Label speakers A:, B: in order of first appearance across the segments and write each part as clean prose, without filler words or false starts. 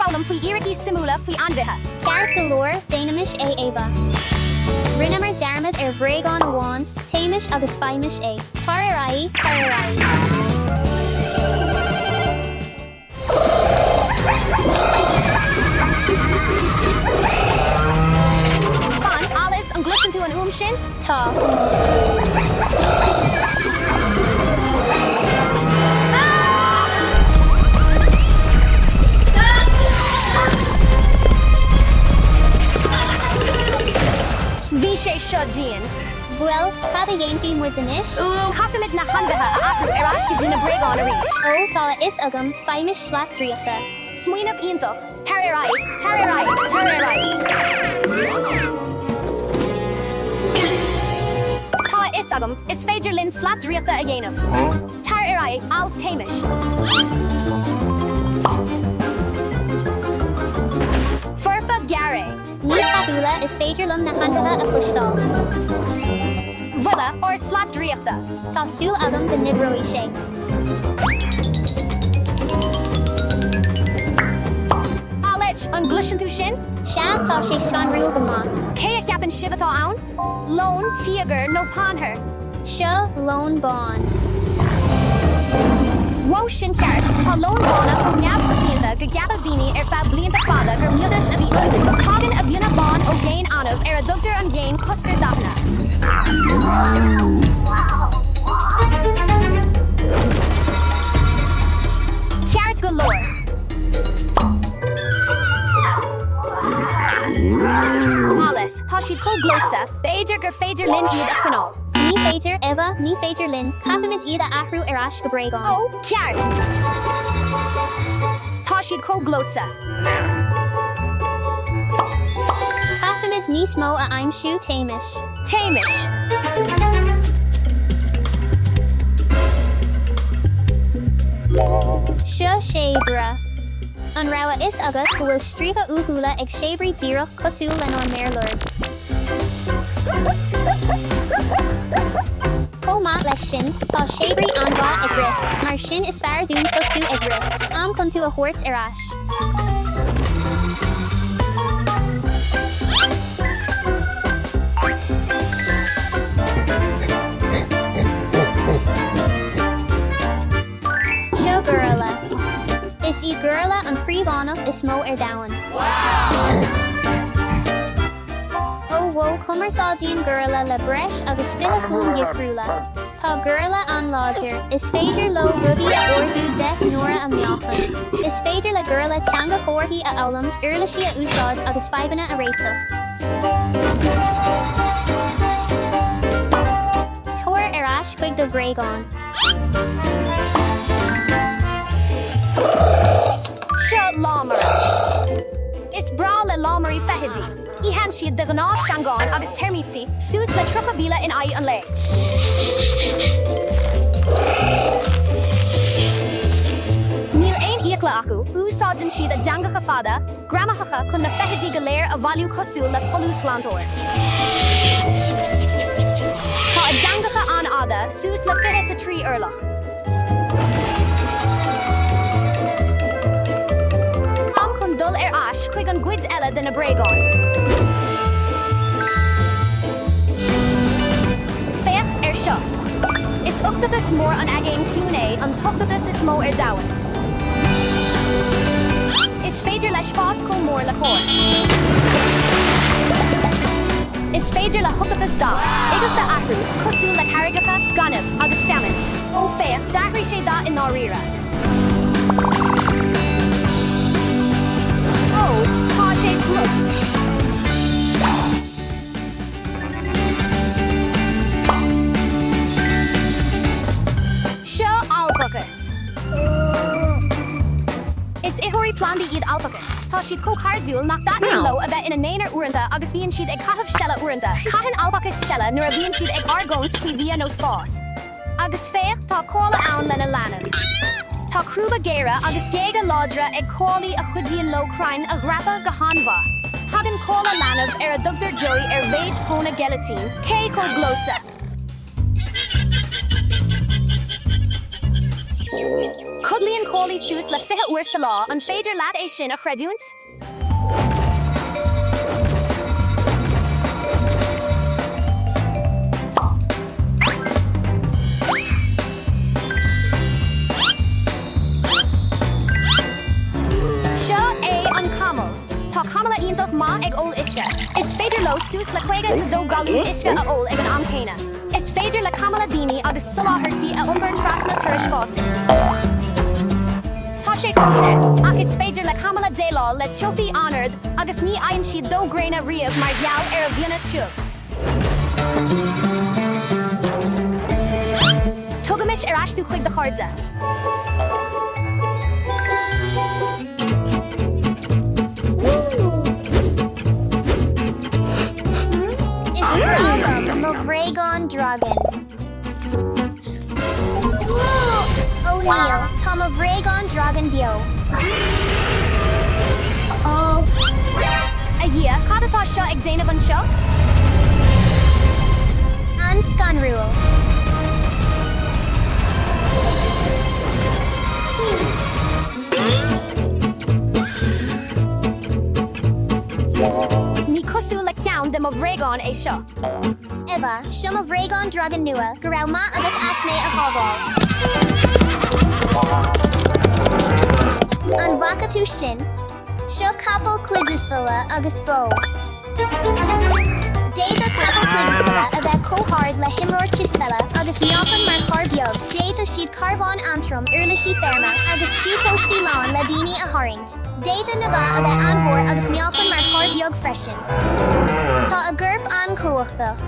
A: foghlaim faoi fhíricí suimiúla faoi ainmhithe.
B: Ceart go leor, déanaimis é Eva. Rinneamar dearmad ar bhréagán amháin, téimis agus faighimis é. Tar ar aghaidh, tar ar aghaidh.
A: Fan, Alice, an gcloiseann tú an fhuaim sin?
B: Tá.
A: Bhí sé seo dian.
B: Bhuel, cad a dhéanfaidh muid anois?
A: Caithfimid na hainmhithe a athrú ar ais go dtí na bréagáin arís.
B: Ó, tá a fhios agam, faighimis slat draíochta.
A: Smaoineamh iontach! Tar ar aghaidh, tar ar aghaidh, tar ar aghaidh. Tá a fhios agam, is féidir linn slat draíochta a dhéanamh. Tar ar aghaidh, Alice téimis. Foirfe, gearr é.
B: Níos tapúla, is féidir liom na hainmhithe a chloisteáil.
A: Voilà, ár slat draíochta!
B: Tá súil agam go n-oibreoidh sé.
A: Alice, an gcloiseann tú sin?
B: Sea, tá sé scanrúil go maith.
A: Cé a cheapann sibh atá ann? Leon, tíogar nó panthar?
B: Seo leon bán.
A: Wow, sin ceart. Tá leoin bhána chomh neamhchoitianta go gceapadh daoine ar feadh blianta fada gur miotas a bhí iontu. Tagann a bhfionnadh bán ó ghéin annamh ar a dtugtar an ghéin costardathanna. Ceart go leor. Alice, tá siad chomh gleoite, b'fhéidir gur féidir linn iad a choinneáil.
B: Ní féidir, Eva, ní féidir linn. Caithfimid iad a athrú ar ais go bréagáin.
A: Ó, ceart! Tá siad chomh gleoite.
B: Caithfimid níos mó a aimsiú, téimis.
A: Téimis.
B: Seo séabra. An raibh a fhios agat go bhfuil stríoca uathúla ag séabraí díreach cosúil lenár méarloirg? Chomh maith leis sin, tá séabraí an-mhaith ag rith, mar sin is fearr dúinn tosú ag rith. Am chun tú a thabhairt ar ais. Seo goraille. Is í goraille an príomhánach is mó ar domhan. Ó wó cumarsáidíonn goraille le breis agus 20 fuaim dhifriúla. Tá goraille an-láidir. Is féidir leo rudaí a ardú 10 n-uaire a meáchan. Is féidir le goraille teanga chomharthaí a fhoghlaim, uirlisí a úsáid agus fadhbanna a réiteach. Tabhair ar ais chuig do bhréagáin.
A: Seo lámaire. Is breá le lámairí feithidí. Itheann siad de ghnáth seangáin agus teirmítí, suas le 30,000 in aghaidh an lae. Níl aon fhiacla acu, úsáideann siad a dteangacha fada, greamaitheacha chun na feithidí go léir a bhailiú cosúil le folúsghlantóir. Tá a dteangacha an-fhada, suas le 23 orlach. Am chun dul ar ais chuig an gcuid eile de na bréagáin. Féach air seo. Is ochtapas mór an aigéin ciúin é an t-ochtapas is mó ar domhan. Is féidir leis fás chomh mór le carr. Is féidir le hochtapas dath uigeacht a athrú, cosúil le carraigeacha, gaineamh, agus feamainn. Ó, féach, d'athraigh sé dath i ndáiríre. Ó, tá sé fliuch. Seo alpacas. Is itheoirí plandaí iad alpacas. Tá siad chomh cairdiúil nach dtaitníonn leo a bheith ina n-aonar uaireanta agus bíonn siad ag caitheamh seile uaireanta. Caitheann alpacas seile nuair a bhíonn siad ag argóint faoi bhia nó spás. Agus féach, tá cóala ann lena leanbh. Tá crúba géara agus géaga láidre ag cóalaí a chuidíonn leo crainn a dhreapadh go han-mhaith. Tagann cóala leanbh ar a dtugtar Joey ar mhéid póna geilitín, cé chomh gleoite! Codlaíonn cóalaí suas le 20 uair sa lá, an féidir leat é sin a chreidiúint? Seo é an camall. Tá camalla iontach maith ag ól uisce. Is féidir leo suas le 52 galún uisce a ól ag an am céanna. Is féidir le camalla daoine agus soláthairtí a iompar trasna turais fásaigh. Tá sé chomh te, ach is féidir le camalla déileáil le teochtaí an-ard agus ní fhaigheann siad dó gréine riamh mar gheall ar a bhfionnadh tiubh. Tugaimis ar ais tú chuig do chairde.
B: Is breá liom mo bhréagán dragan. Ó níl, tá mo bhréagán dragan beo. Ó.
A: A Dhia, cad atá seo ag déanamh anseo?
B: An-scanrúil.
A: Ní cosúil le ceann de mo bhréagáin é seo.
B: Eva, seo mo bhréagán dragan nua, go raibh maith agat as mé a shábháil. An bhfaca tú sin? Seo capall Clydesdale agus bó. D'fhéadfadh capall Clydesdale a bheith chomh hard le himreoir cispheile agus meáchan mar charr beag, d'fhéadfadh siad carbháin an-trom, uirlisí feirme, agus fiú cóistí lán le daoine a tharraingt. D'fhéadfadh na ba a bheith an-mhór agus meáchan mar charr beag freisin. Tá a gcoirp an-chumhachtach.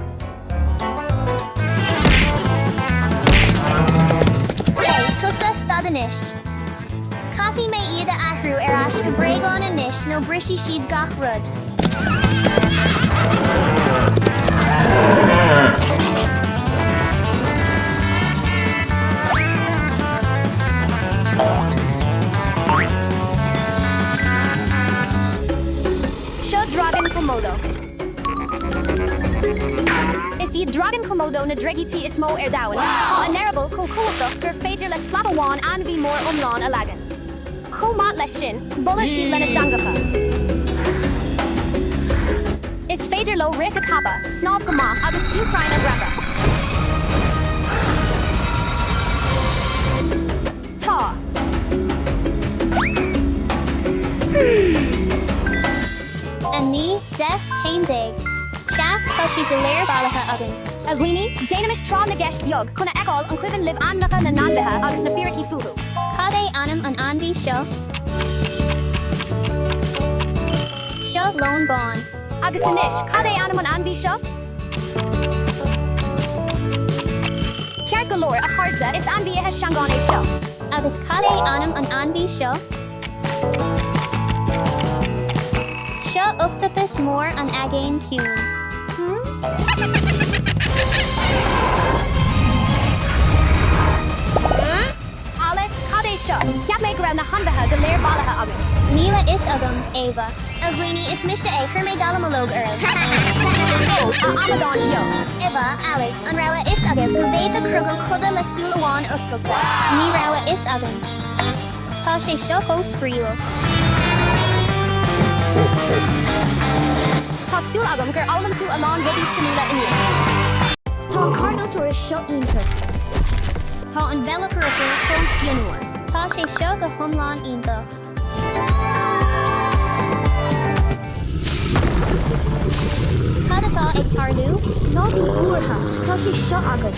B: Hey, tusa, stad anois. Caithfidh mé iad a athrú ar ais go bréagáin anois nó brisfidh siad gach rud.
A: Seo dragan Komodo. Is iad dragain Komodo na dreigítí is mó ar domhan. Tá a n-eireaball chomh cumhachtach gur féidir le slat amháin ainmhí mór iomlán a leagan. Chomh maith leis sin, buaileann siad lena dteangacha. Is féidir leo rith go tapa, snámh go maith agus fiú crainn a dhreapadh. Tá.
B: 9, 10, 11. Sea, tá siad go léir bailithe againn.
A: A dhaoine, déanaimis tráth na gceist beag chun a fheiceáil an cuimhin libh ainmneacha na n-ainmhithe agus na fíricí fúthu.
B: Cad é ainm an ainmhí seo? Seo leon bán.
A: Agus anois, cad é ainm an ainmhí seo? Ceart go leor, a chairde, is ainmhí ithe seangán é seo.
B: Agus cad é ainm an ainmhí seo? Seo ochtapas mór an Aigéin Ciúin.
A: Alice, Cad é seo? Cheap mé go raibh na hainmhithe go léir bailithe againn.
B: Níl a fhios agam, Eva. A dhaoine, is mise é, chuir mé dallamullóg oraibh.
A: Ó, a amadáin bheag.
B: Eva, Alice, an raibh a fhios agaibh go bhféadfadh crogall codladh le súil amháin oscailte? Ní raibh a fhios againn. Tá sé seo chomh spraíúil.
A: Tá súil agam gur fhoghlaim tú a lán rudaí suimiúla inniu.
C: Tá an carn turais seo iontach.
B: Tá an veileacarachtar chomh fionnuar. Tá sé seo go hiomlán iontach. Cad atá ag tarlú?
C: Ná bí buartha, tá sé seo agam.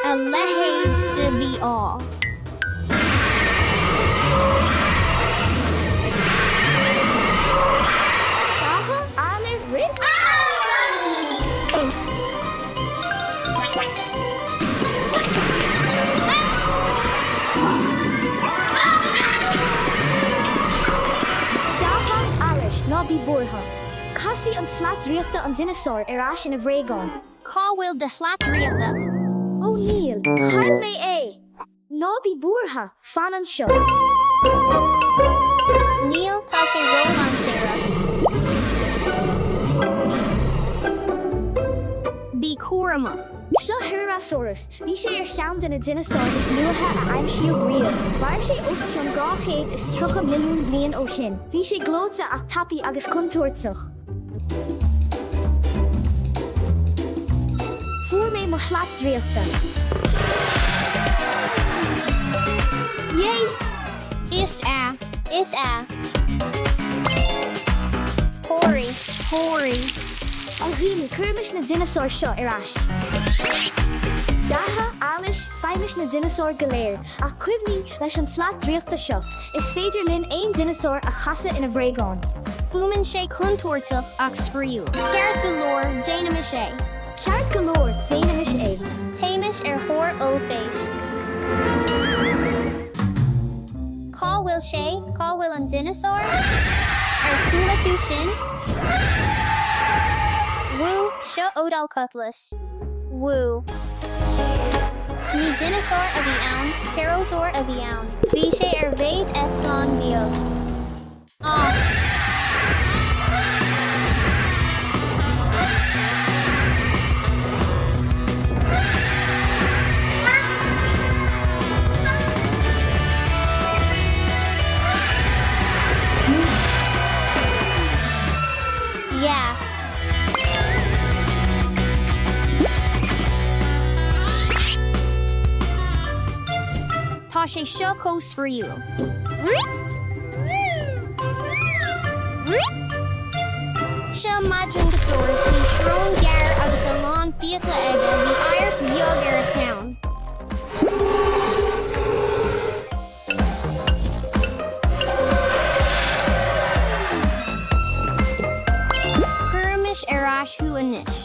B: A leithéid de mhí-ádh.
C: Dathán Alice, ná bí buartha. Casfaidh an tslat draíochta an dineasár ar ais ina bhréagán.
B: Cá bhfuil do shlat draíochta?
C: Ó níl, chaill mé é! Ná bí buartha, fan anseo.
B: Níl, tá sé ródhainséarach. Bí cúramach. cúramach.
C: Seo Herrerasaurus. Bhí sé ar cheann de na dineasáir is luaithe a aimsíodh riamh. Mhair sé os cionn 230 milliún bliain ó shin. Bhí sé gleoite ach tapaidh agus contúirteach. Fuair mé mo shlat draíochta.
B: Yay! Is ea. Is ea. Tóraí. Tóraí.
C: A dhaoine, cuirimis na dineasáir seo ar ais. Beatha, Alice, Faighimis na dineasáir go léir, ach cuimhnigh, leis an tslat draíochta seo, is féidir linn aon dineasár a chasadh ina bhréagán.
B: Fuaimeann sé contúirteach ach spraíúil. Ceart go leor, déanaimis é.
C: Ceart go leor, déanaimis é.
B: Téimis ar thóir ollphéist. Cá bhfuil sé? Cá bhfuil an dineasár? Ar chuala tú sin? Wú, seo Odalcoatlus. Wú. Ní dineasár a bhí ann, pterosaur a bhí ann. Bhí sé ar mhéid eitleán beag. Ach. Yeah. Tá sé seo chomh spraíúil. Seo Majungasaurus, bhí srón gearr agus a lán fiacla aige, bhí adharc bheag ar a cheann. Cuirimis ar ais thú anois.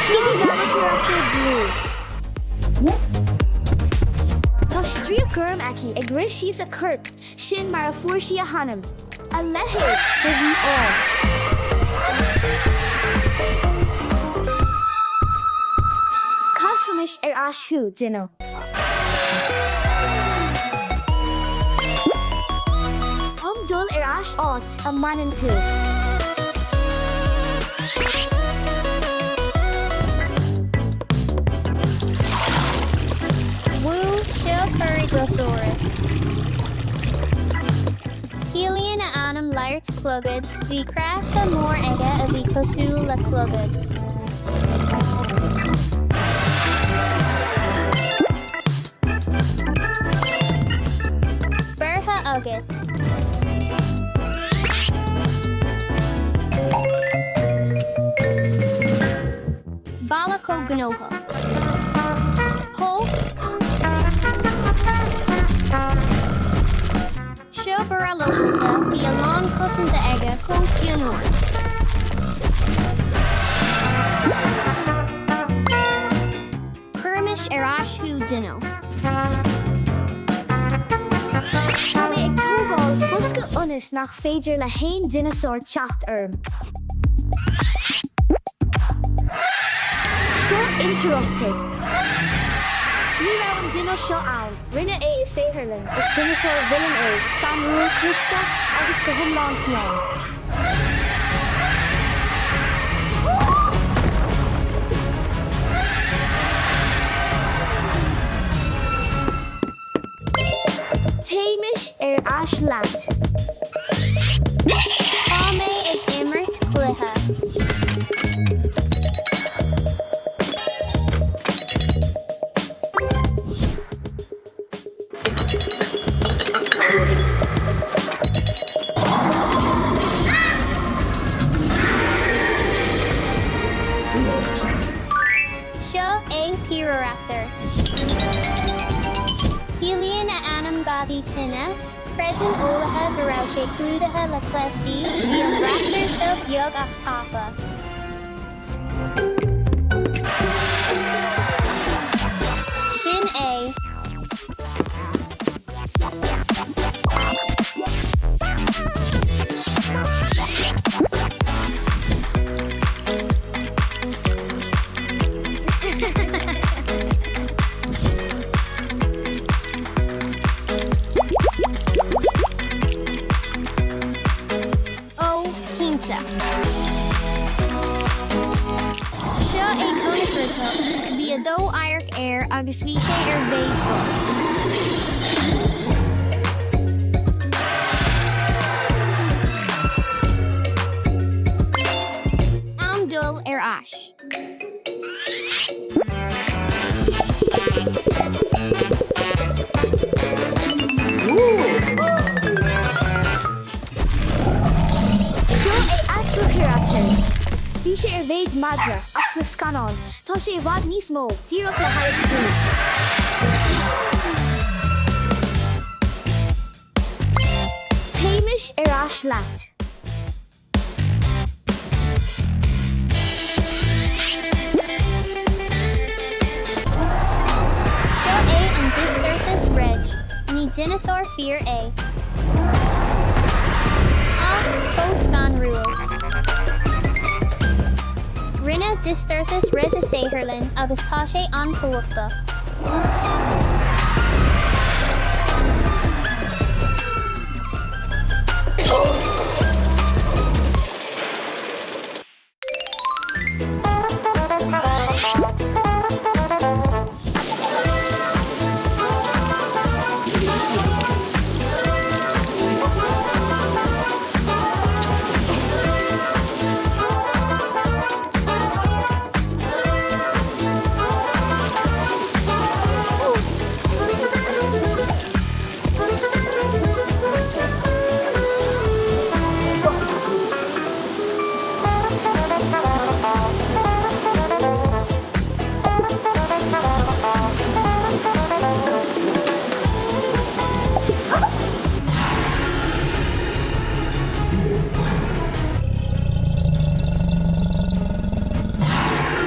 C: Seo Microraptor Blue. Tá stríoc gorm aici ag rith síos a corp, sin mar a fuair sí a hainm. A leithéid de mhí-ádh! Casfaimis ar ais thú, Dino. Am dul ar ais áit a mbaineann tú.
B: Wú, seo Corythosaurus. Ciallaíonn a ainm laghairt clogad, bhí crosta mór aige a bhí cosúil le clogad. Beirthe agat. Baile chomh gnóthach. Hó! Seo Borelodelta, bhí a lán cosanta aige chomh fionnuar. Cuirimis ar ais thú, Dino.
C: Tá mé ag tógáil foscadh ionas nach féidir le haon dineasár teacht orm. Seo Interruptor. Ní raibh an dino seo ann, rinneadh é i saotharlann, is dineasár villain é, scanrúil, cliste agus go hiomlán fiáin. Téimis ar ais leat.
B: Tá mé ag imirt cluiche. Seo é Pyroraptor. Ciallaíonn a ainm gadaí tine. Creideann eolaithe go raibh sé clúdaithe le cleití, bhí an raptor seo beag ach tapa. Sin é. Cinnte. Seo é Gonaceratops. Bhí 2 adharc air agus bhí sé ar mhéid ba. Am dul ar ais.
C: Seo é Atrociraptor. Bhí sé ar mhéid madra, ach sna scannáin, tá sé i bhfad níos mó, díreach le haghaidh spraoi. Téimis ar ais leat.
B: Seo é an Distortus rex. Ní dineasár fíor é. Ach chomh scanrúil. Rinne Distortus rex i saotharlann agus tá sé an-chumhachtach.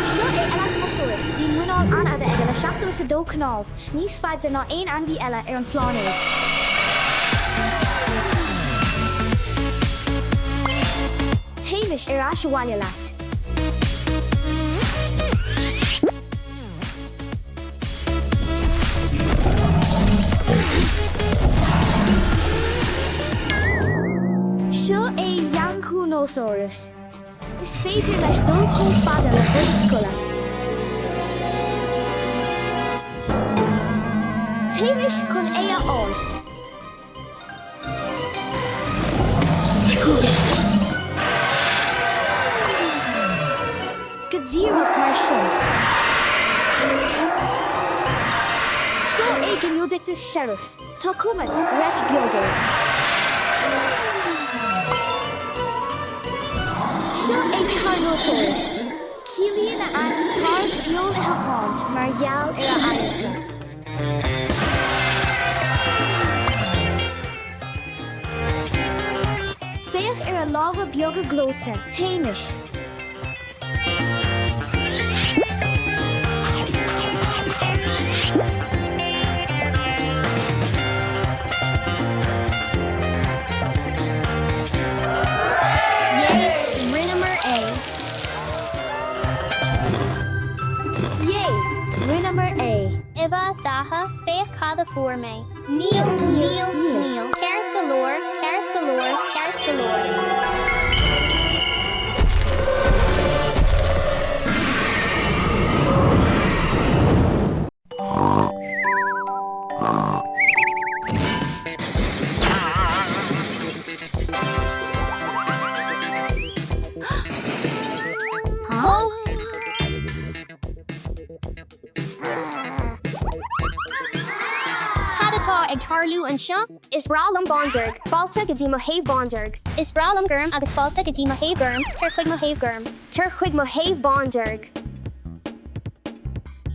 C: Seo é Elasmosaurus. Bhí muineál an-fhada aige le 72 cnámh. Níos faide ná aon ainmhí eile ar an phláinéad. Téimis ar ais abhaile leat. Seo é Jiankounosaurus. Is féidir leis dul chomh fada le bus scoile. Téimis chun é a fháil. Go díreach mar sin. Seo é Genyodectes Serus. Tá cuma T-Rex beag air. Seo é Carnotaurus. Ciallaíonn a ainm tarbh feoil-itheachán mar gheall ar a adharca. Féach ar a lámha beaga gleoite. Téimis.
B: Yay! Rinneamar é!
C: Yay! Rinneamar é!
B: Uimh datha, féach cad a fuair mé. Níl, níl, níl. Ceart go leor, ceart go leor, ceart go leor. Cad atá ag tarlú anseo? Is breá liom bándearg. Fáilte go dtí mo thaobh bándearg. Is breá liom gorm agus fáilte go dtí mo thaobh gorm. Tar chuig mo thaobh gorm. Tar chuig mo thaobh bándearg.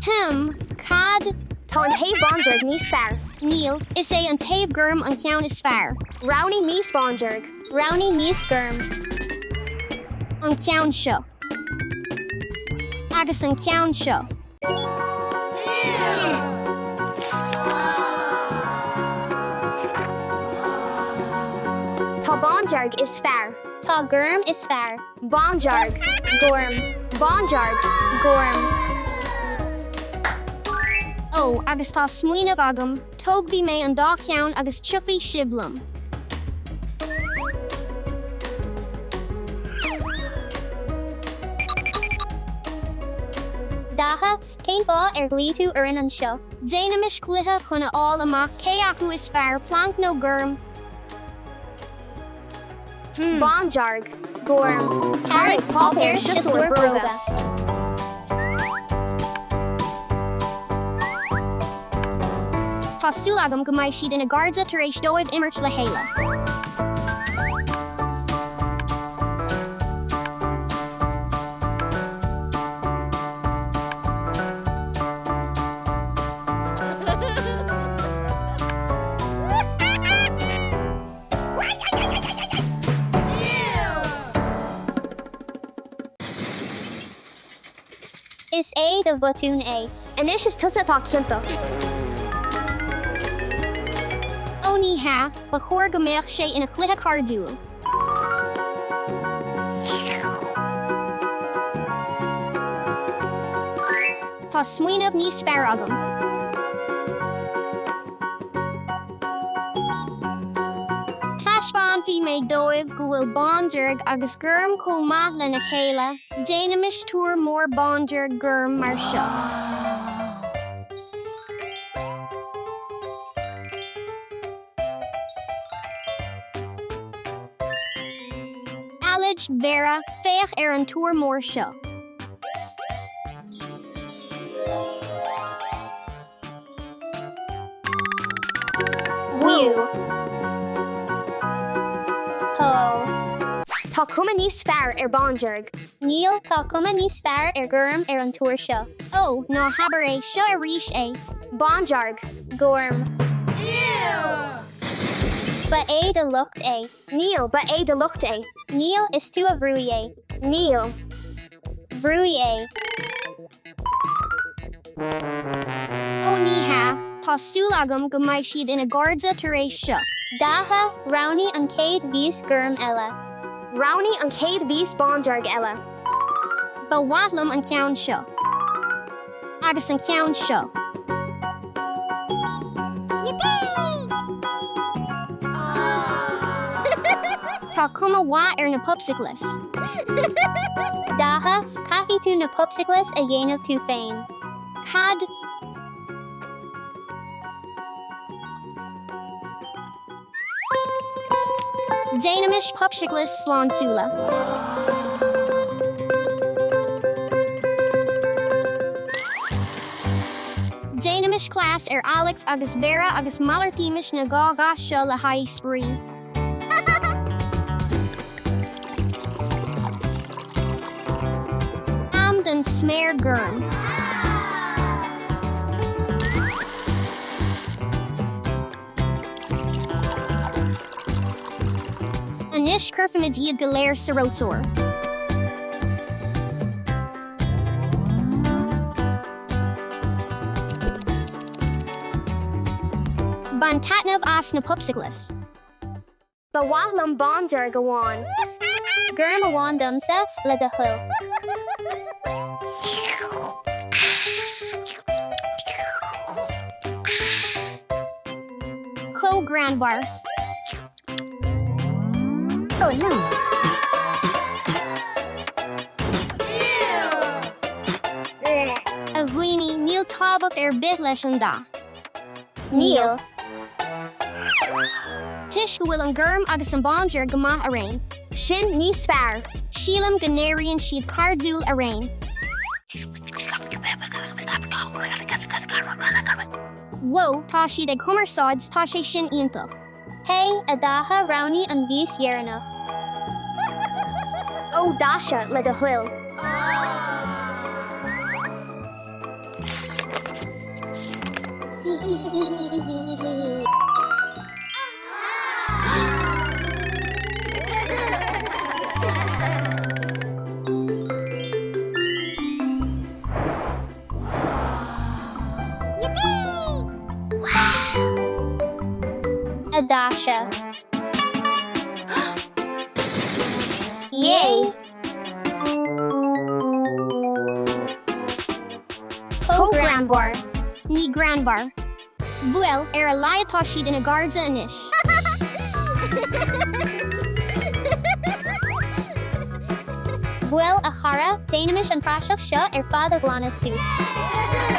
B: Hm, cad?
A: Tá an taobh bándearg níos fearr.
B: Níl, is é an taobh gorm an ceann is fearr.
A: Roghnaigh mias bándearg.
B: Roghnaigh mias gorm. An ceann seo. Agus an ceann seo.
A: Tá bándearg is fearr.
B: Tá gorm is fearr.
A: Bándearg.
B: Gorm.
A: Bándearg.
B: Gorm. Ó, agus tá smaoineamh agam, tógfaidh mé an dá cheann agus tiocfaidh sibh liom. Cén fáth ar ghlaoigh tú orainn anseo?
C: Déanaimis cluiche chun a fháil amach cé acu is fearr, planc nó gorm.
A: Bándearg.
B: Gorm. Carraig, páipéar, siosúr, bróga.
C: Tá súil agam go mbeidh siad ina gcairde tar éis dóibh imirt le chéile.
B: Is é do bhotún é.
A: Anois is tusa atá ciontach.
C: Ó ní hea, ba chóir go mbeadh sé ina chluiche cairdiúil. Tá smaoineamh níos fearr agam. Taispeánfaidh mé dóibh go bhfuil bándearg agus gorm chomh maith lena chéile, déanaimis túr mór bándearg gorm mar seo. Alex, Vera, féach ar an túr mór seo.
B: Wú. Hó.
A: Tá cuma níos fearr ar bándearg.
B: Níl, tá cuma níos fearr ar gorm ar an túr seo.
C: Ó, ná habair é, seo arís é.
A: Bándearg.
B: Gorm. Ba é do locht é.
A: Níl, ba é do locht é.
B: Níl, is tú a bhrúigh é.
A: Níl.
B: Bhrúigh é.
C: Ó ní hea, tá súil agam go mbeidh siad ina gcairde tar éis seo.
B: Dáiche, Roghnaigh an chéad mhias gorm eile.
A: Roghnaigh an chéad mhias bándearg eile.
C: Ba mhaith liom an ceann seo. Agus an ceann seo. Tá cuma mhaith ar na popsicles.
B: Dáiche, Caithfidh tú na popsicles a dhéanamh tú féin.
C: Cad? Déanaimis popsicles sláintiúla. Déanaimis cleas ar Alex agus Vera agus malartaímis na dhá dhath seo le haghaidh spraoi. Am don sméar gorm. Anois cuirfimid iad go léir sa reoiteoir. Bain taitneamh as na popsicles.
A: Ba mhaith liom bándearg amháin.
B: Gorm amháin domsa, le do thoil.
C: Chomh greannmhar.
B: Oh no!
C: A dhaoine, níl tábhacht ar bith leis an dath.
B: Níl.
C: Toisc go bhfuil an gorm agus an bándearg go maith araon.
A: Sin níos fearr.
C: Sílim go n-éiríonn siad cairdiúil araon. Whoa, tá siad ag cumarsáid, tá sé sin iontach.
B: Hey, a Dáiche, roghnaigh an mhias dheireanach.
A: Ó, Dáiche, le do thoil.
B: A Dáiche. Yay! Chomh greannmhar.
C: Ní greannmhar. Bhuel, ar a laghad tá siad ina gcairde anois.
B: Bhuel, a chara, déanaimis an praiseach seo ar fad a ghlanadh suas.